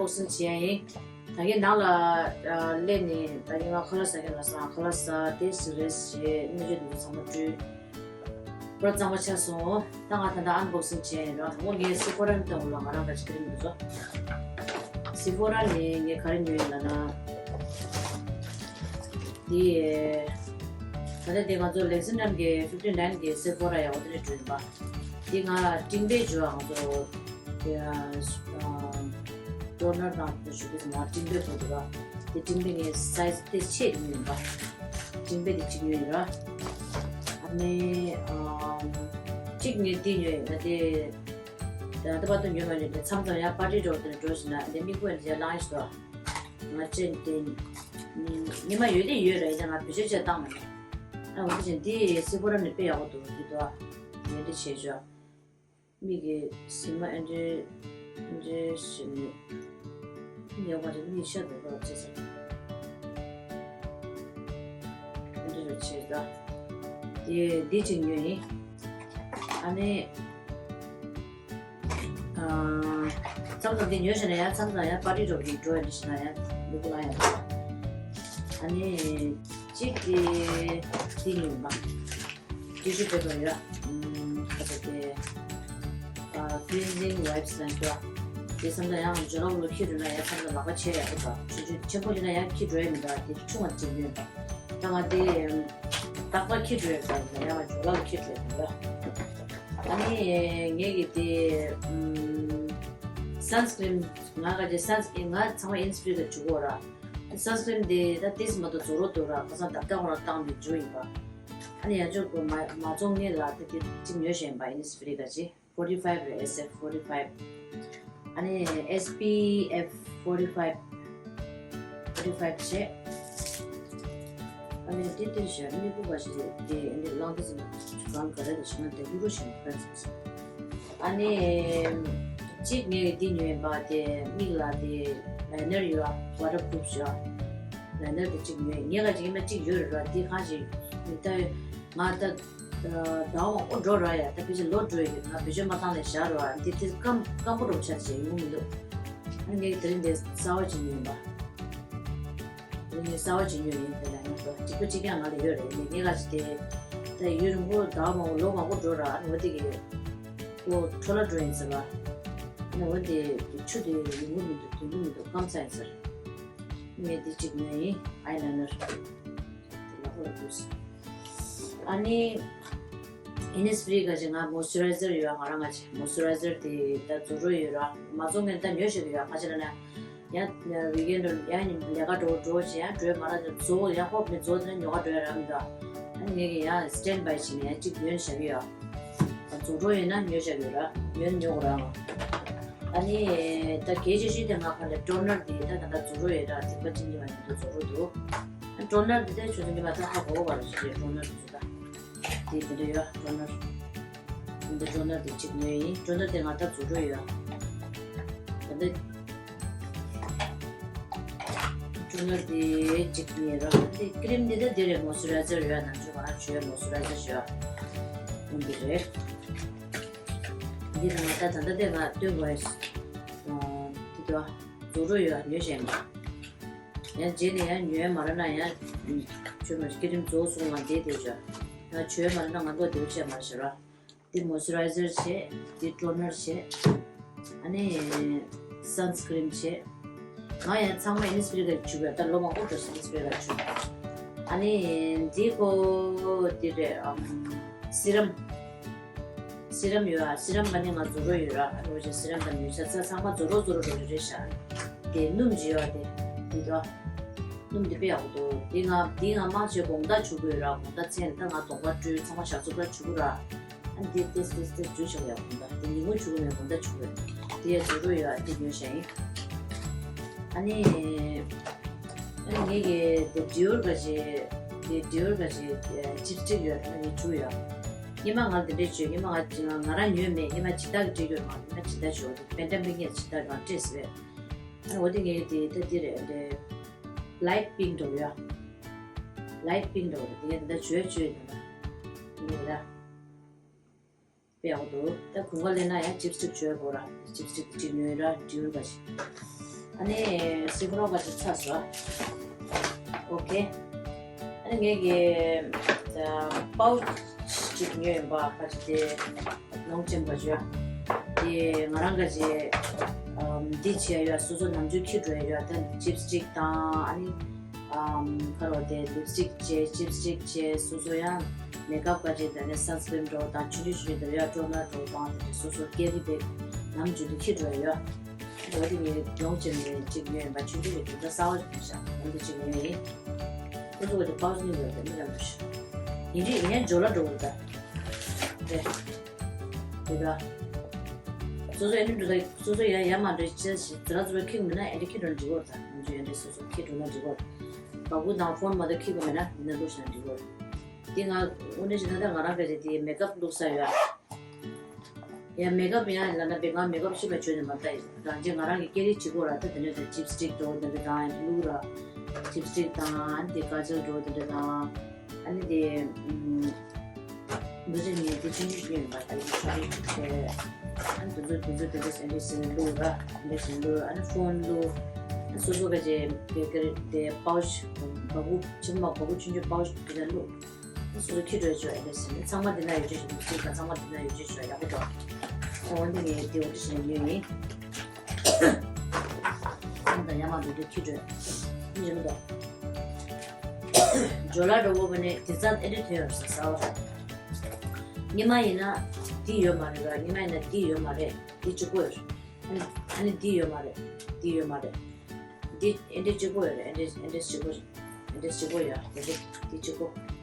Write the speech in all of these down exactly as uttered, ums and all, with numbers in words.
སིང་བྱས་ཡིན། ད་གིན་ནང་ལ་སླེབས་ནས་ད་གིན་ང་ཁ་ལག་ཟ་གི་ལ་སང་ཁ་ལག་ཟ་དེ་སི་རེས་བྱས་སྨན་བཅོས་དེ་ཚོ་ཚང་མ་བཀྲུས། པུ་ར་གཙང་མ་ཆགས་སོང་། ད་ང་ད་ལྟ་ཨན་བོག་སིང་བྱས་ཡིན་ར། འོ་ངས་སི་ཕོ་ར་ནས་ལྟ་འོ་ལ་ང་རང་ག་ཅི་ཀི་རིམ་འདུག་ཟོ། སི་ཕོ་ར་ནས་ངས་ག་རེ་ཉོས་ཡིན་ལ་ན། དེ་ད་ལྟ་དེ་ང་ཚོ་ལེག་སི་ནམ་གི་ཕིབ་ཊི་ནའིན་གི་སི་ཕོ་ར་ཡག་པོ་དེ་ནས་བྲོས་ཡིན་པ། དེ་ང་ཊིང་པེ་འཇུ་བ་ང་ཚོ་ཊོ་ནར་དང་དེ་ཞུ་གི་ང་ཊིང་པེ་པོ་འདུག་ར། དེ་ཊིང་པེ་ངའི་སའི་ཛི་དེ་ཆེ་དེ་ཉོས་ཡིན་པ། ཊིང་པེ་དེ་གཅིག་ཉོས་ཡིན་ར། ཨ་ནི་གཅིག་ངས་དེ་ཉོས་ཡིན་ད་དེ། ད་ལྟ་བར་དུ་ཉོས་མ་ཉོས་དེ་མཚམས་མཚམས་ཡང་པར་ཊི་འགྲོ་དེ་འགྲོ་བཞིན་ན་དེ་མིག་པོ་ཡིན་དེ་ལངས་ཤི་དོ། ང་ཅན་དེ་ཉི་མ་ཡོད་དེ་ཡོད་ར་ཡིན་ད་ང་བེད་སྤྱོད་བྱས་བཏང་མ་ཉོས། ཨ་འོ་དེ་བཞིན་དེ་སི་ཕོ་ར་ནས་དཔེ་ཡག་པོ་འདུག་འདི་དོ། ཡོད་དེ་བྱས་ཤོག་མིག་གི་ཟི་མ་ཨེ་འདྲའི་ཨེ་འདྲའི་ཞིག་ནི་ཉོ་བ་རེད། མིག་ཤ་དུ་ལོག་ཅེས་ཟེར། ཨེ་འདྲའི་རུ་ཆེ་ད། དེ་འདི་གཅིག་ཉོས་ཡིན། ཨ་ནི་མཚམས་མཚམས་འདི་ཉོས་ཤེ་ན་ཡང་མཚམས་མཚམས་ཡང་པར་ཊི་འགྲོ་གི་འགྲོ་ཡ་འདི་ཤེ་ན་ཡང་མི་དགོས་ལ་ཡང་། ཨ་ནི་གཅིག་དེ་འདི་ཉོས་པ། ཊི་ཤུ་པེ་པར་ཡོད། ཁ་ཚ་དེ། ཀི་ལིན་ཛིང་ཝའི་པས་ལ་འགྲོ། དེ་བསམ་ད་ཡང་ཇོ་ལག་ལོ་ཁྱི་རུ་ན་ཡང་བསམ་ད་ལག་པ་ཆེ་ཡག་པོ་འདུག་ཆུང་ཆུང་ཆེན་པོ་ཡིན་ན་ཡང་ཁྱི་འགྲོ་ཡ་མི་འདུག་དེ་ཆུང་བ་ཅིག་ཡོད་པ། ད་ང་དེ་རྟག་པར་ཁྱི་འགྲོ་ཡ་མི་འདུག་ཡང་ཇོ་ལག་ལོ་ཁྱི་འགྲོ་ཡ་མི་འདུག་ཨ་ནི་ངས་ཀྱི་དེ་སན་སི་ཀི་རིམ་ང་ག་ཅེ་སན་སི་ཀི་རིམ་ང་ཚང་མ་ཨིན་སི་ཕི་རི་ག་བྱུག་གོ་ར། སན་སི་ཀི་རིམ་དེ་ད་ཏིས་མ་གཏོགས་རྫོགས་རོགས་འདུག་ར། ཁ་སང་ད་ལྟ་ཁོ་རང་བཏང་བའི་འཇུ་ཡིན་པ། ཨ་ནི་ཡང་ཅུང་གོ་མ་མ་བཙོང་ངེས་ལ་དེ་དེ་གཅིག་ཉོས་བཞིན་པ་ཨིན་སི་ཕི་རི་ག་ཅི་ཕོར་ཊི་ཕའིབ་རེད། ཨེས་ཨེཕ་ཕོར་ཊི་ཕའིབ། ཨ་ནི་ཨེས་པི་ཨེཕ་ཕོར་ཊི་ཕའིབ། ཕོར་ཊི་ཕའིབ་བྱས། ཨ་ནི་དེ་དེ་བཞིན་མི་བུ་བ་ཞིག་དེ་ཨ་ནི་ལང་དེ་ཟིན་གང་ག་རེ་དེ་ཞིག་ན་དེ་ཡུ་རོ་ཞིག་ན་ཕ་རན་སི་ཨ་ནི་གཅིག་ངས་འདི་ཉོས་པ་དེ་མིག་ལ་དེ་ལའི་ནར་ཡོད་ཨ། ཝ་ཊར་པུ་རུབ་ཤོག་ལའི་ནར་དེ་གཅིག་ཉོས། ངས་ག་ཅིག་ཡིན་ན་གཅིག་ཡོད་རེད་ར། དེ་གང་ཞིག་མི་ལྟ་ང་ལྟ་ཟླ་བ་ཨོ་འགྲོ་ར་ཡ། ད་ཕལ་ཆེར་ལོ་འགྲོ་ཡི་ང་བེད་སྤྱོད་མ་བཏང་ནས་བཞག་ར། འདི་དེ་སྐམ་སྐམ་པོ་འགྲོ་ཆ་ཆེ་ཡོང་མི་འདུག་ཨ་ངས་དེ་རིང་དེ་གསར་བ་ཅིག་ཉོས་པ། ངས་གསར་བ་ཅིག་ཉོས་ཡིན་དེ་ལ་ཡང་འགྲོ་གཅིག་པ་གཅིག་རྐྱང་ང་ལ་ཡོད་རེད། ངས་ངས་ག་ཅིག་དེ་ད་ཡུན་རིང་པོ་ཟླ་བ་མང་པོ་ལོ་མང་པོ་འགྲོ་ར། ཨ་ནི་འོ་དེ་གི་ལོ་འཕྲོ་བརླག་འགྲོ་ཡིན་ཟེར་བ། ཨ་ནི་འོ་དེ་ཆུ་དེ་ཡོང་གི་མི་འདུག་ཐོན་གི་མི་འདུག་སྐམ་ཚ་ཡིན་ཟེར། ངས་འདི་གཅིག་ཉོས་ཡིན་ཨའི་ལའི་ནར། དེ་ལ་ཧོ་ལ་དུས། ཨ་ནི་ཨིན་ནི་སི་ཕི་རི་ག་ཅིག་ང་མོ་སི་ཅུ་རའི་ཛར་ཡོད། ང་རང་ག་ཅིག་མོ་སི་ཅུ་རའི་ཛར་དེ་ད་རྫོགས་རོགས་ཡོད་ར། མ་བཙོང་ངས་ད་ཉོས་ཤེས་ཀྱི་ཡོད། ག་ཅི་ལ་ན་ཡང་ཝི་ཀེན་ཌི་ཡང་ལས་ཀ་འགྲོ་འགྲོ་བྱེད་ཡང་འགྲོས་མ་ར་རྫོགས་ཡང་ཧོབ་ནས་རྫོགས་ནས་ཉོ་ག་འགྲོ་ཡ་ར་མི་འདུག་ཨ་ནི་ངས་ཀྱི་ཡང་སི་ཊེན་བའི་བྱས་ནས་ཡང་གཅིག་ཉོས་བཞག་གི་ཡོད། རྫོགས་རོགས་ཡོད་ན་ཉོས་བཞག་གི་ཡོད་ར། ཉོས་ཉོ་གི་ར། ཨ་ནི་ད་གལ་ཆེ་ཤོས་དེ་ང་ཁ་ནས་ཊོ་ནར་དེ་ད་ད་ད་རྫོགས་རོགས་ཡོད་ར། དེ་པ་གཅིག་ཉིན་མ་ཉིན་དུ་རྫོགས་རོགས་འདུག་ཊོ་ནར་དེ་ད་ཆུ་ཚོད་ཉི་མ་ད་ཧ་གོ་བ་རེད་ཞེས་ཊོ་ནར་དེ་ཚོ་ད་དེ་དེ་འདྲ་ཡོད། ཊོ་ནར་འདི་ཊོ་ནར་དེ་གཅིག་ཉོས་ཡིན། ཊོ་ནར་དེ་ང་ད་རྫོགས་རོགས་ཡོད། ད་ད་ཊོ་ནར་དེ་གཅིག་ཉོས་ར། དེ་ཀི་རིམ་དེ་ད་དེ་རེད། མོ་སི་ཅུ་རའི་ཛར་ཡོད། ནང་ཆུ་ག་ར་ཆུ་ཡོད། མོ་སི་ཅུ་རའི་ཛར་ཡོད། འོ་འདི་རེད། འདི་ད་ང་ད་ད་ད་དེ་ང་སྟོན་དགོས་ཡིན། དེ་དུ་རྫོགས་རོགས་ཡོད། ཉོས་བཞིན་པ། ཡང་རྗེས་ནས་ཡང་ཉོས་མ་རེད་ན་ཡང་ཆོས་མ་སྐྱིད་རིམ་རྫོགས་སོང་ལ་འདས་དེ་བྱ། ཡང་ཆོས་མ་རེད་ན་ང་ཚོ་དེ་བྱས་མ་བྱེད་ར། དེ་མོ་སི་ཅུ་རའི་ཛར་བྱས། དེ་ཊོ་ནར་བྱས། ཨ་ནི་སན་སི་ཀི་རིམ་བྱས། ང་ཡང་ཚང་མ་ཨིན་སི་པི་རི་ག་བྱུག་ཡོད། ད་ལོ་མང་པོ་འགྲོ་སོང་ཨིན་སི་པི་རི་ག་བྱུག་ཨ་ནི་འདི་ཁོ་དེ་རེད། ཨམ་སི་རམ། སི་རམ་ཡོད་ཨ། སི་རམ་པ་ནི་ང་རྫོགས་རོགས་ཡོད་ར། ཨ་ནི་འོ་ཅེ་སི་རམ་དང་ཉོས་ཆ་ཚ་ཚང་མ་རྫོགས་རོགས་རྫོགས་རོགས་རེ་རེ་རེད་ཤག་དེ་སྣུམ་ཅིག་ཡོད་དེ། འདི་དོ། སྣུམ་འདི་དཔེ་ཡག་པོ་འདུག་དེ་ང་དེ་ང་མང་ཆེ་དགོང་དག་བྱུག་གི་ཡོད་ར། དགོང་དག་མཚན་ད་ང་གདོང་པ་བཀྲུས་ཚང་མ་ཞག་ཚོ་པ་བྱུག་གི་ར། ཨ་ནི་དེ་ཏེས་ཏེས་ཏེས་འཇུ་ཆོག་ཡག་དགོང་དག་དེ་ཉིན་མོ་བྱུག་གི་མེད། དགོང་དག་བྱུག་གི་ཡོད། དེ་ཡ་རྫོགས་རོགས་ཡོད་ཨ། དེ་ཉོས་ཤག་ཡིན། ཨ་ནི། ཨ་ནི་ངེད་ཀྱི་དེ་ཌི་ཡོར་ག་ཅེ། དེ་ཌི་ཡོར་ག་ཅེ་ཅིབ་སི་ཊིག་ཡོད། ཨ་ནི་བྱུག་ཡོད། སྔོན་མ་ང་འདི་འདྲས་བྱོས། སྔོན་མ་ང་ང་རང་ཉོས་མེད། སྔོན་མ་ཇི་ལྟར་གྱི་སྤྲད་ཡོད་མ། སྔོན་མ་ཇི་ལྟར་བྱོས། པེན་ཌ་མིག་ངས་ཇི་ལྟར་གང་སྤྲད་ཟེར། ཨ་ནི་འོ་དེ་ངས་དེ་ད་འདི་རེད། འདི་ལའིཊ་པིང་འདྲ་བོ་ཡོད། ལའིཊ་པིང་འདྲ་བོ་རེད། དེ་ངས་དེ་འདྲ་བྱོས་བྱོས་ཡོད་ན། འདི་རེད། དཔེ་ཡག་པོ་འདུག་ད་དགུན་ཁ་སླེབས་ན་ཡང་ཅིབ་སི་ཊིག་བྱོས་དགོས་ར། ཅིབ་སི་ཊིག་གཅིག་ཉོས་ར། ཌི་ཡོར་ག་ཞིག་ཨ་ནི་སི་ཁོ་རོ་ག་ཅིག་ཚར་སོང་། ཨོ་ཁེ། ཨ་ནི་ངས་ཀྱི་པའོ་ཅི་ཅིག་ཉོས་ཡིན་པ། ག་ཅིག་དེ་ལོང་ཅན་པ་ཅིག་ཡོད། དེ་ང་རང་ག་ཅིག་འདི་བྱས་ཡོད། སོ་སོ་ནམ་རྒྱུན་འཁྱེར་འགྲོ་ཡ་ཡོད། ད་ལིབ་སི་ཊིག་དང་ཨ་ནི་ཁ་རོ་དེ་ལིབ་སི་ཊིག་བྱས། ལིབ་སི་ཊིག་བྱས། སོ་སོ་ཡང་མེག་ཨབ་ག་ཅིག་དེ་ནས་སན་སི་ཀི་རིན་འདྲ་བོ་དང་ཆུང་ཆུང་ཆུང་ཆུང་དེ་ཡང་ཊོ་ནར་འདྲ་བོ་དང་དེ་འདྲ་སོ་སོ་ཀེ་རི་བེག་ནམ་རྒྱུན་དུ་འཁྱེར་འགྲོ་ཡ་ཡོད། འོ་དེ་ངས་ལོང་ཅན་ནས་གཅིག་ཉོས་ཡིན་པ། ཆུང་ཆུང་རེད། དེ་འདྲ་གསར་པ་ཞིག་ཉོས་ཤག་འོ་དེ་གཅིག་ཉོས་ཡིན། ཁོ་ཚོ་ག་དེ་པའོ་ཅི་གཉིས་ཡོད་རེད། མི་ལ་འདུག་ཤག་ཡིན་གཅིག་ཡིན་ཡང་ཇོ་ལ་འགྲོ་གི་རེད་ད། རེད། དེ་ད། སོ་སོ་ཨེ་འདྲ་འགྲོ་ད། སོ་སོ་ཡ་ཡ་མ་འགྲོ་ཅེས་ཞིག་ཛ་ར་ཛ་ར་འཁྱེར་མེད་ན་ཨེ་འདྲ་འཁྱེར་འགྲོ་ན་འགྲིག་གི་རེད་ད། ང་ཚོ་ཨེ་འདྲ་སོ་སོ་འཁྱེར་འགྲོ་ན་འགྲིག་གི་རེད། སྦག་སྦུག་དང་ཕོན་མ་གཏོགས་འཁྱེར་དགོས་མེད་ན་མི་སྣ་འདུག་ཤག་འགྲིག་གི་རེད། དེ་ང་དངོས་གནས་བྱས་ན་ད་ང་རང་ག་རེ་དེ་མེག་ཨབ་བླུགས་ས་ཡོད། ཡང་མེག་ཨབ་ཡང་ལབ་ན་བེ་ང་མེག་ཨབ་ཤེས་པ་བྱོས་ནས་མ་ལྟ་ཡིན། རང་ཅན་ང་རང་གི་སྐེ་རིལ་གཅིག་པོ་ར། ད་དེ་ནས་ད་ལིབ་སི་ཊིག་འགྲོ་དེ་འདྲ་དང་། ལིབ་སི་ཊིག་དང་ཨ་ནི་དེ་ཀ་ཇལ་འགྲོ་དེ་འདྲ་དང་། ཨ་ནི་དེ་འདི་ཚོ་ངས་དེ་ཆུང་ཆུང་ཞིག་ཡོད་པ། ད་ཡིན་ཆུང་ཆུང་ཞིག་བྱས། ཨ་ནི་དེ་ཚོ་དེ་ཚོ་དེ་འདྲ་སེ་འདྲ་སེ་བླུགས་ར། འདྲ་སེ་བླུགས། ཨ་ནི་ཕོན་བླུགས། ཨ་ནི་སོ་སོ་ག་ཅེ་ག་ག་རེ་དེ་པའོ་ཅི་སྦག་སྦུག་ཕྱི་མ་སྦག་སྦུག་ཆུང་ཆུང་པའོ་ཅི་དེ་འདྲ་བླུགས། སོ་སོ་འཁྱེར་འགྲོ་ཆོག་ཨེ་འདྲ་ཟེར་ནས། ཚང་མ་འདི་ན་ཡོད་ཆོག་ཞིག་འདུག་ཅིག་དང་ཚང་མ་འདི་ན་ཡོད་ཆོག་ཞིག་ཡག་པོ་འདུག་འོ་འདི་ངས་འདི་འོ་འདི་བྱས་ནས་ཉོས་ཡིན། ཨ་ནི་ད་ཡར་མར་འགྲོ་དུས་འཁྱེར་འགྲོ་ཡིན་མི་འདུག་ཇོ་ལ་འགྲོ་བོ་བ་ནས་དེ་ཙམ་ཨེ་འདྲ་ཐོན་ཡོད་ས་ཟ་བ། སྔོན་མ་ཡིན་ན་འདི་ཡོད་མ་རེད་ར། སྔོན་མ་ཡིན་ན་འདི་ཡོད་མ་རེད། འདི་གཅིག་པོ་ཡོད་རེད། ཨ་ནི་ཨ་ནི་འདི་ཡོད་མ་རེད། འདི་ཡོད་མ་རེད། འདི་ཨེ་འདྲ་གཅིག་པོ་ཡོད་རེད། ཨེ་འདྲ་ཨེ་འདྲ་གཅིག་པོ་རེད། ཨེ་འདྲ་གཅིག་པོ་ཡོད། དེ་འདྲ་འདི་གཅིག་པོ།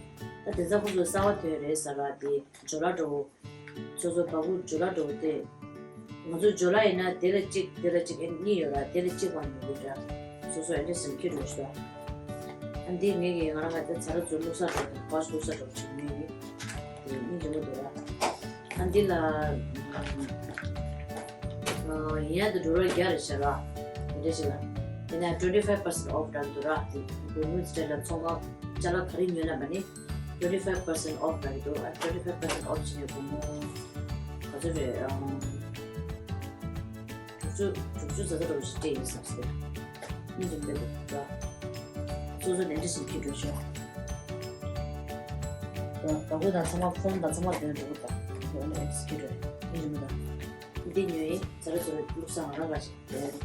ད་དེ་ཚོ་ཁོ་ཚོ་གསར་པ་ཐོན་རེད་ཟེར་བ་དེ་ཇོ་ལ་འགྲོ། སོ་སོ་སྦག་སྦུག་ཇོ་ལ་འགྲོ་དེ། ང་ཚོ་ཇོ་ལ་ཡིན་ན་དེ་ལ་གཅིག་དེ་ལ་གཅིག་ཨེ་གཉིས་ཡོད་ར། དེ་ལ་གཅིག་པ་ཉོ་གི་ར། སོ་སོ་ཨེ་འདྲ་ཟིན་གྱི་འགྲོ་ཤོག་ཨ་འདི་ངེད་ཀྱི་ང་རང་ང་ཚོ་ཚ་ར་ཚོ་བླུགས་ས་འགྲོ་དང་། པའོ་ཅི་བླུགས་ས་འགྲོ་ཆུང་ངེད་ཀྱི་དེ་གཉིས་ཡོང་གི་འདུག་ར། ཨ་འདི་ལ་ཡིན་ཡ་དུ་ཌོ་ལར་བརྒྱ་རེད་ཤག་ར། དེ་འདྲ་ཞིག་ལ་ཡིན་ན་twenty five percent off་འདྲ་འདུག་ར། དེ་གོ་མུ་སི་ཊེ་ལ་ཚོང་ཁང་ཅ་ལག་ག་རེ་ཉོས་ན་མ་ནི་twenty five percent off་འདྲ་འདུག་ཨ་twenty five percent off་བྱས་ནས་སྒོར་མོ་ག་ཚོད་རེད། ཨང་། དྲུག་ཅུ་དྲུག་ཅུ་ཙག་ཙག་འདྲ་བོ་ཞིག་སྤྲད་ཡིན་བསམ་སྟེ། སྙིང་རྗེ་མོ་འདུག་ད། སོ་སོ་ནས་འདྲ་ཞིག་ཁྱེར་འགྲོ་ཤོག་ད་སྦག་སྦུག་དང་ཚང་མ་ཕོན་དང་ཚང་མ་དོན་འགྲོ་གི་ད། ཡོང་ནས་ཨེག་སི་ཁྱེར་འགྲོ་ཡ། སྙིང་རྗེ་མོ་ད། འདི་ཉོས་ཡིན། ཟ་ར་ཟ་ར་བླུགས་ས་ང་རང་ག་ཞིག་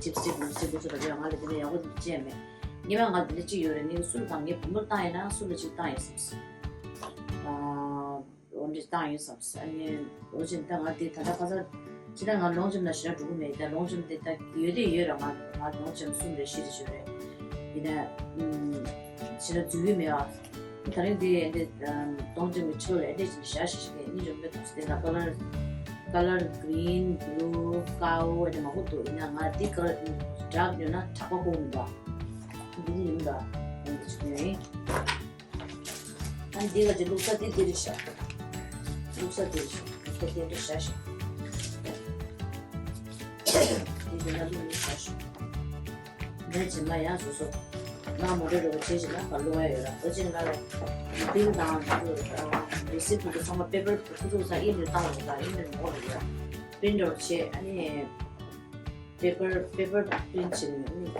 ཅིབ་སི་ཅིབ་ལུགས་ཅིབ་ལུགས་ས་ད་ཡང་ང་ལ་འདི་ནས་ཡག་པོ་འདུག་ཅེས་མེད། ཉི་མ་ང་འདི་འདྲ་གཅིག་ཡོད་རེད། ངས་སུ་ལ་དང་ངའི་བུ་མོར་བཏང་ཡིན་ན་སུ་ལ་ཅིག་བཏང་ཡིན་བསམ་སོང་། ཨ། འོ་འདྲ་བཏང་ཡོད་བསམ་སོང་། ཨ་ནི་འོ་ཅིན་ད་ང་དེ་ད་ལྟ་ཁ་སང་ཕྱི་ཟླ་ང་ལོང་ཇིམ་ལ་ཞེ་དྲག་འགྲོ་གི་མེད། ད་ལོང་ཇིམ་དེ་ད་ཡོད་དེ་ཡོད་ར། ང་ང་ལོང་ཇིམ་གསུམ་རེ་བཞི་རེ་ཞིག་ཡོད་རེད། ཡིན་ན་ཨུམ་ཞེ་དྲག་འཛུལ་གི་མེད་ཨ། ད་རིང་དེ་འདི་ལོང་ཇིམ་གི་ཕྱི་ལོགས་ལ་ཨེ་འདྲས་ཅིག་ཞག་ཞིག་ཞིག་གི་གཉིས་ཡོད་མེད་དུ་དེ་ལ་ཀ་ལར་ཀ་ལར་གི་རིན་བྷུ་ལུ་ཀའོ་ཨེ་འདྲ་མང་པོ་འདུག་ཡིན་ན་ང་འདི་ཀ་ལར་འདྲ་ཡོད་ན་དྲག་པོ་དགོས་མི་འདུག་འདི་གཉིས་ཡིན་འདུག་འདི་ཅིག་ཡོད་ཡིན། ཨ་ནི་འདི་ག་ཅི་བླུགས་ས་དེ་འདི་རེད་ཤག་བླུགས་ས་འདི་རེད་ཤག་བླུགས་ས་དེ་འདྲ་ཤག་ཤག་འདི་འདི་ན་བླུགས་ནི་ཤག་ཤག་འདི་རྗེས་མ་ཡང་སོ་སོ་ང་མོ་ཊ་རེ་བ་བྱེད་བཞིན་ན་ག་བླུགས་ཡ་ཡོད་ར། ཨོ་ཅི་ང་ལ་བིལ་དང་རི་སིབ་དེ་ཚོ་ཚང་མ་པེ་པར་ཁོ་ཚོ་ཚང་ཨི་མེལ་བཏང་ཡོད་ད། ཨི་མེལ་མོ་རེད་ཡ། པིན་རོགས་བྱེད། ཨ་ནི་པེ་པར་པེ་པར་པིན་བྱེད་ནི་ཨ་ནི།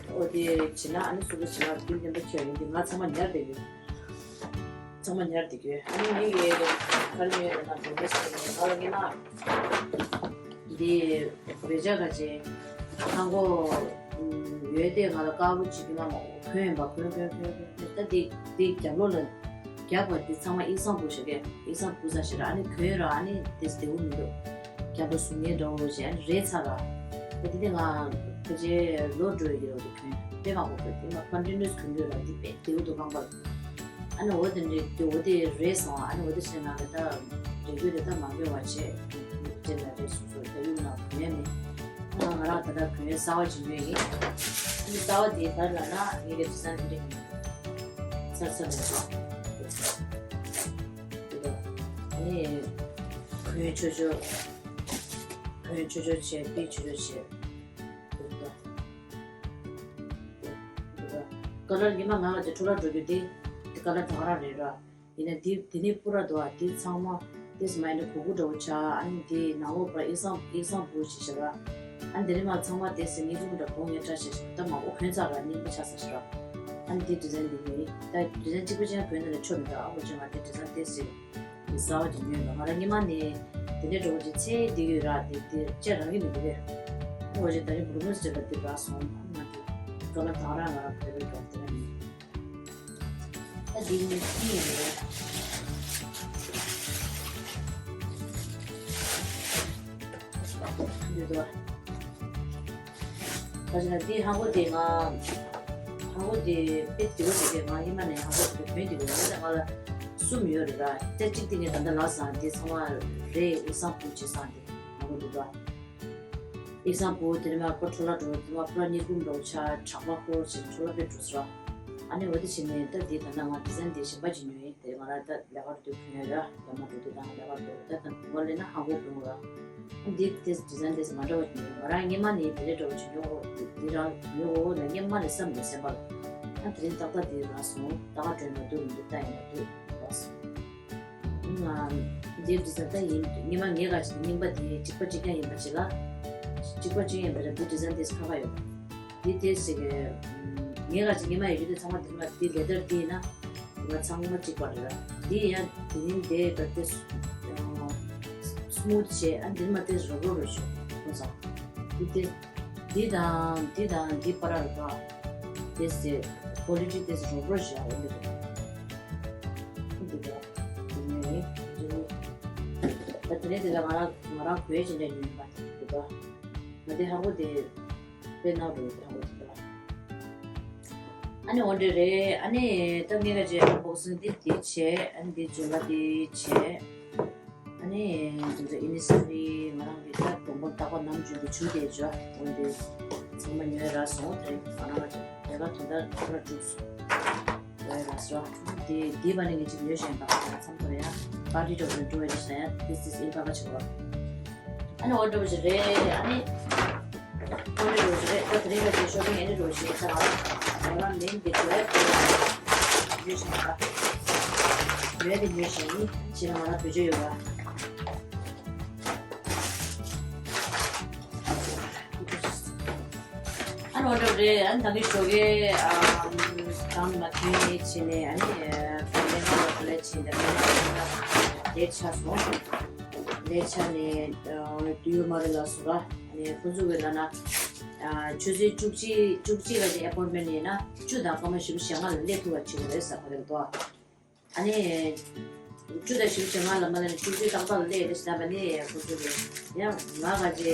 ཨོ་དེ་བྱེད་ན་ཨ་ནི་སུ་གུ་བྱེད་ན་བིལ་ནམ་པར་ཁྱེར་ཡོང་དེ་ང་ཚང་མ་ཉར་བསྡད་ཡོད། ཚང་མ་ཉར་བསྡད་ཡོད། ཨ་ནི་ངས་ཡོད་རེད། ག་རེ་ཉོས་རེད་ན་དེ་འདྲ་ཞིག་ང་ལ་ངས་ན་འདི་བེ་ཇ་ག་ཅེ་ཁང་གོ་ཡོད་དེ་ང་ལ་དཀར་པོ་བྱེད་ཀྱི་མ་མ་གོན་ཡིན་པ་གོན་གོན་གོན་གོན་ད་དེ་དེ་རྒྱབ་ལོགས་ལ་རྒྱབ་པ་དེ་ཚང་མ་ཨི་སང་བུ་ཞིག་གས་ཨི་སང་བུ་ས་ཞིག་ར། ཨ་ནི་གོན་ར་ཨ་ནི་དེ་བདེ་བོ་མི་འདུག་རྒྱབ་ལོགས་ཟུག་ངན་འདྲ་བོ་ཞིག་ཨ་ནི་རེད་ཚར་ར། ད་དེ་དེ་ང་ཕལ་ཆེར་ལོ་འགྲོ་ཡི་རོ་དེ་གོན་དཔེ་མང་པོ་གོན་དེ་ང་ཀོན་ཊི་ནུ་ཨེས་གོན་གྱི་ར། འདི་དཔེ་བདེ་བོ་འདུག་རྐང་པ་ལ། ཨ་ནི་འོ་དེ་འདྲའི་དེ་འོ་དེ་རེད་སོང་། ཨ་ནི་འོ་དེ་བྱས་ན་ད་རེ་འདོད་དེ་ད་མ་འགྱོ་བ་བྱས་དེ་ལ་རེད་སོང་སོང་། ད་ཡུལ་ན་གོན་ཡ་མེད། ང་ང་རང་ད་ལྟ་གོན་ཡ་གསར་པ་ཅིག་ཉོས་ཡིན། ཨ་ནི་གསར་པ་དེ་ག་རེ་ལབ་ན་ངའི་ལས་བྱེད་ས་འདི་འདྲ་ཡིན། ཚར་ཚར་མེད་པ། དེ་ད་ཨ་ནི་གོན་ཆོག་ཆོག་གོན་ཆོག་ཆོག་བྱས་པི་ཆོག་ཆོག་བྱས། དེ་ད། ཀ་ལར་ཉི་མ་ང་ལ་དེ་འཕྲོ་བརླག་འགྲོ་རྒྱུ་དེ། དེ་ཀ་ལར་ད་ག་རང་རེད་ར། ཡིན་ན་དེ་དེ་ནས་སྤུ་ར་འདུག་ཨ། དེ་ཚང་མ་དེ་སྨན་ནི་གོ་གུ་འདྲ་བོ་ཆགས། ཨ་ནི་དེ་ནང་ལོགས་པར་ཨི་སང་ཨི་སང་བུ་ཞིག་བྱས་ར། ཨ་འདི་རིང་མ་ཚང་མ་དེ་སེ་ངེད་ཀུན་འདྲ་གོང་ངེད་བཀྲ་ཤིས་ཤིག་ད་མ་འོ་གོན་ཚར་ར་རྙིང་པ་ཆགས་ས་ཤི་ར། ཨ་འདི་ཌི་ཛའིན་འདི་ངེད་ད་ཌི་ཛའིན་གཅིག་པ་ཅན་གོན་ན་ལས་ཆོག་མི་འདུག་ཨ་འོ་ཅན་ང་དེ་ཌི་ཛའིན་དེ་སེ་འདི་གསར་བ་ཅིག་ཉོས་འདུག་ང་ར་སྔོན་མ་ནས་དེ་འདྲའི་འགྲོ་བ་ཅིག་ཚེ་འདི་ཡོད་ར་དེ་དེ་ཅེ་རང་གི་མི་འདུག་གས། ཨ་འོ་ཅན་ད་རིང་བུ་རུ་མོ་སི་ཊེ་ལ་དེ་ར་སོང་ཨ་ང་དེ་ཀ་ལ་ད་ར་ང་ར་བོད་པའི་འགྲོ་དེ་ར་ཡིན། ད་འདི་ནི་ཅི་ཡིན་རེད། འདི་དོ། ད་ཅི་ན་འདི་ཧང་གོ་དེ་ང་ཧང་གོ་དེ་དཔེ་དེ་གོ་དེ་དེ་ང་ཡིན་མ་ནས་ཧང་གོ་དེ་གོན་དེ་གོ་ཡོད་ང་ལ་གསུམ་ཡོད་རེད་ར། ད་གཅིག་དེ་ངས་ད་ལྟ་ལགས་སང་དེ་ཚང་མ་རེད་ཨེག་ཟམ་པུལ་བྱས་སང་དེ་ཧང་གོ་དེ་དོ། ཨེག་ཟམ་པུལ་དེ་ནས་མ་ཁོ་འཕྲོ་བརླག་འགྲོ་དེ་མ་ཁོ་ར་གཉིས་ཀུན་འགྲོ་ཆ་གྲགས་པ་ཁོ་ཞིག་འཕྲོ་བརླག་པའི་འགྲོ་ས། ཨ་ནི་འོ་དེ་བྱས་ནས་ད་དེ་ད་ལྟ་ང་ཌི་ཛའིན་དེ་གཞན་པ་ཅིག་ཉོས་ཡིན། དེ་ང་རང་ད་ལས་ཀར་འདུག་གོན་ཡ་ར་ལས་མ་འགྲོ་དུས་ད་ང་ལས་ཀར་འགྲོ་ད་ད་ངོ་ལས་ན་ཧང་གོ་གོན་ར། ཨ་འདི་དེ་ཌི་ཛའིན་དེ་མ་འདྲ་བ་ཅིག་ཉོས་ང་རང་སྔོན་མ་ནས་དེ་འདྲ་འདྲ་བ་ཅིག་ཉོ་འོ་དེ་དེ་རང་ཉོ་འོ་ལ་སྔོན་མ་ནས་བསམ་ཡོད་སེམས་པ་ལ། ཨ་དེ་རིང་ཏག་ཏག་དེ་རག་སོང་ད་ག་འགྲོ་ན་འདུག་མི་འདུག་ལྟ་ཡིན་ན་འདུག་རག་སོང་། ང་འདིར་ཌི་ཛའིན་ད་ཡིན་སྔོན་མ་ངའི་ག་ཅིག་རྙིང་པ་དེ་གཅིག་པ་གཅིག་རྐྱང་ཡིན་པ་ཅིག་ལ། གཅིག་པ་གཅིག་ཡིན་པ་རེད་འདི་ཌི་ཛའིན་དེ་ཁ་ཁ་ཡོད། འདི་དེ་ཟེར་གི་ངའི་ག་ཅིག་སྔོན་མ་ཡོད་རྒྱུ་དེ་ཚང་མ་འདི་མ་འདི་ལེ་དར་འདི་ཡིན་ན། ང་ཚང་མ་གཅིག་པ་རེད་ར། འདི་ཡང་དེ་ཡིན་དེ་ད་དེ་སི་མུ་ཐི་བྱས་ཨ་འདི་མ་དེ་རོབ་རོབ་རེད་ཤོག་ཁོ་ཚང་། འདི་དེ་འདི་དང་འདི་དང་འདི་བར་ར་རེད་པ། དེ་ཟེར་ཀོ་ལི་ཊི་དེ་ཟེར་རོབ་རོབ་བཞག་འོ་འདི་རེད། འདི་འདྲ། འདི་ནས་འདི་ནས། ད་དེ་ནས་དེ་ལ་ང་རང་ང་རང་གོས་ཅི་འདྲ་ཉོས་ཡིན་པ་དེ་འདུག་ག་ང་དེ་ཧ་གོ་དེ་དཔེ་ནག་འགྲོ་ཡོད་དེ་ཧ་གོ་དེ་འདུག་ག་ཨ་ནི་འོ་འདྲ་རེད། ཨ་ནི་ད་ངས་ཀ་ཅེ་ཨན་བོག་སིང་འདི་འདི་བྱས། ཨ་ནི་འདི་ཇོ་ལ་འདི་བྱས། ཨ་ནི་དེ་ཚོ་ཨི་ནི་སི་རི་ང་རང་གི་ད་གྲོང་པ་རྟག་པ་ནམ་རྒྱུན་དུ་བྱུག་དེ་བྱོ་འོ་འདི་ཚང་མ་ཉོས་རག་སོང་། དེ་རིང་ང་རང་ལ་ལས་ཀ་དོན་དག་ཁོ་ར་བསྒྲུབས་སོང་། ཉོས་རག་སོང་། དེ་དེ་བ་ནི་ངས་ཅིག་ཉོས་བཞིན་པ་ཚང་ཐོར་ཡ་པར་ཊི་འགྲོ་དགོས་འགྲོ་ཡ་ཅིག་ཟེར་ཡ། This is in Baba Chihuahua། ཨ་ནི་འོ་འགྲོ་བ་ཞིག་རེད། ཨ་ནི་འོ་འགྲོ་བ་ཞིག་རེད། ད་དེ་རིང་ལ་ཅིག་ཤོ་པིང་ཨ་ནི་འགྲོ་བ་ཞིག་རེད། ད་ང་རང་མིང་འདི་འགྲོ་ཡ་ཉོས་བཞིན་པ་ཉོས་དེ་ཉོས་བཞིན་ཡིན། ཕྱི་ལ་ང་རང་བེད་སྤྱོད་ཡོད་པ། ཨ་ནི་འོ་འདྲ་རེད། ཨ་ནི་ད་གིན་ཞོགས་ཀས་ཨ་གང་མ་ཐོན་ནས་ཕྱིན་ནས་ཨ་ནི་ཀོ་ལེ་ཁ་ལ་ཀོ་ལེ་ཕྱིན་ཏེ་ལེ་ཊི་ཆགས་སོང་། ལེ་ཊི་ཆགས་ནས་དུས་ཡོད་མ་རེད་ལ་སོ་ར། ཨ་ནི་ཁོ་ཚོ་གིས་ལབ་ན་ཆུ་ཚོད་བཅུ་གཅིག་བཅུ་གཅིག་ལ་ཅིག་ཨེ་པོན་མེན་ཡིན་ན་བཅུ་དང་སྐར་མ་བཞི་བཅུ་ཞེ་ལྔ་ལ་སླེབས་ཐུབ་པ་བྱེད་དགོས་རེད་ཟེར་ག་རེ་འདུག་ཨ་ནི། བཅུ་དང་བཞི་བཅུ་ལྔ་ལ་མ་སླེབས་ན་བཅུ་བཅུ་ཏག་ཏག་ལ་སླེབས་རེད་ཟེར་བ་ནི་ཁོ་ཚོ་གིས་ཡང་ང་ག་ཅེ་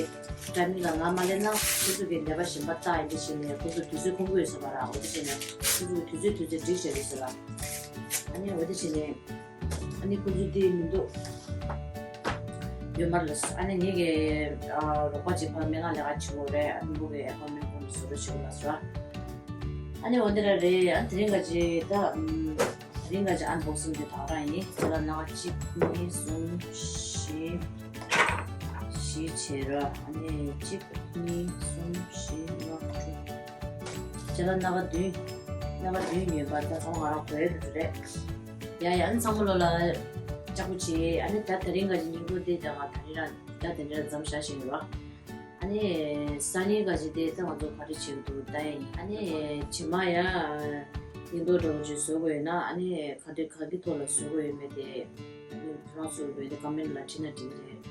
ཊའི་མིང་ལ་ང་མ་སླེབས་ན་ཁོ་ཚོ་གིས་ནད་པ་གཞན་པ་བལྟ་ཡིན་དེ་བྱས་ནས་ཁོ་ཚོ་དུས་ཚོད་ཁོམ་གི་ཡོད་ཟེར་བ་ར། འོ་དེ་བྱས་ནས་ཁོ་ཚོ་གིས་དུས་ཚོད་དུས་ཚོད་སྒྲིག་བྱས་རེད་ཟེར་བ། ཨ་ནི་འོ་དེ་བྱས་ནས་ཨ་ནི་ཁོ་ཚོ་དེ་མི་འདུག་ཡོད་མ་རེད་ལ་སོ། ཨ་ནི་ངེད་ཀྱི་རོགས་པ་གཅིག་ཕར་སྨན་ཁང་ལས་ཀ་བྱེད་དགོས་རེད། ཨ་ནི་ཁོ་གིས་ཨེ་པོན་མེན་ཁོང་གིས་བཟོ་རོགས་བྱེད་དགོས་ལ་སོ། ཨ་ནི་འོ་དེ་ར་རེད། ཨ་དེ་རིང་ག་ཅེ་ད། དེ་རིང་ག་ཅེ་ཨན་བོག་སིང་དེ་དག་རང་ཡིན། ཁྱེད་ལ་ན་ག་གཅིག་གཉིས་གསུམ་བཞི། བཞི་བྱས་ར། ཨ་ནི་གཅིག་གཉིས་གསུམ་བཞི་ལྔ་དྲུག་ཁྱེད་ལ་ན་ག་བདུན། ན་ག་བདུན་ཡོད་པ་ད་ཚང་མ་ང་རང་གོ་ཡ་འགྲོ་རེད། ཡ་ཡ་ཨ་ནི་ཚང་མ་ལོ་ལ་ལྕགས་པོ་བྱེད། ཨ་ནི་ད་དེ་རིང་ག་ཅེ་སྙིང་པོ་དེ་ད་ང་དེ་རིང་ར་ད་དེ་འདྲ་མཚམས་བཞག་བཞིན་ཡོད་ར། ཨ་ནི་སང་ཉིན་ག་ཅེ་དེ་ད་ང་ཚོ་ག་རེ་བྱེད་འདུག་ད་ཡིན། ཨ་ནི་ཕྱི་མ་ཡ་སྙིང་སྟོབས་འདྲ་བོ་ཅིག་བཟོ་དགོས་ཡོད་ན་ཨ་ནི་ག་དུས་ག་གི་ཐོག་ལ་བཟོ་དགོས་ཡོད་མེད་དེ་ཁྱོད་རང་ཚོ་བོད་དེ་ཀོ་མེན་ལ་བྲིས་ན་འགྲིག་རེད།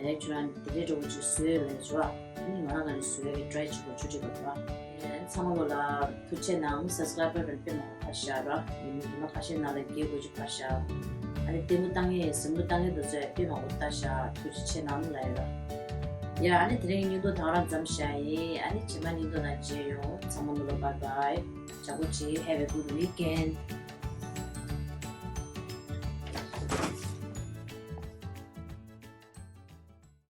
ཡ་ཁྱོད་རང་དེ་འདྲའི་འདྲ་བོ་ཅིག་བཟོས་ལས་བྱོས། ཨ་ནི་ང་རང་ག་ནས་བཟོ་ཡ་གི་ཊི་རའེ་བྱེད་དགོས་ཆུ་ཁྲིད་པ་འདུག་ཨ། ཚང་མ་ལོ་ལ་ཐུགས་རྗེ་གནང་། སབ་སི་ཀ་རའེ་བར་དཔེ་མང་པོ་ཕར་བཞག་ར། ཉི་མ་ཁ་ཤས་ནང་ལ་བརྒྱད་དགུ་ཅིག་ཕར་བཞག་ཨ་ནི་ལྟད་མོ་ལྟ་མཁན་གཟིགས་མོ་ལྟ་མཁན་དེ་ཚོས་དཔེ་མང་པོ་ལྟ་བཞག་ཐུགས་རྗེ་ཆེ་གནང་ལབ་ཡོད་ར། ཡ་ཨ་ནི་དེ་རིང་སྙིང་སྟོབས་ད་ག་རང་མཚམས་བཞག་ཡིན། ཨ་ནི་རྗེས་མ་སྙིང་སྟོབས་ནང་མཇལ་ཡོང་། ཚང་མ་ལོ་ལ་བཱའི་བཱའི། བྱ་གོ་ཅི། Have a good weekend.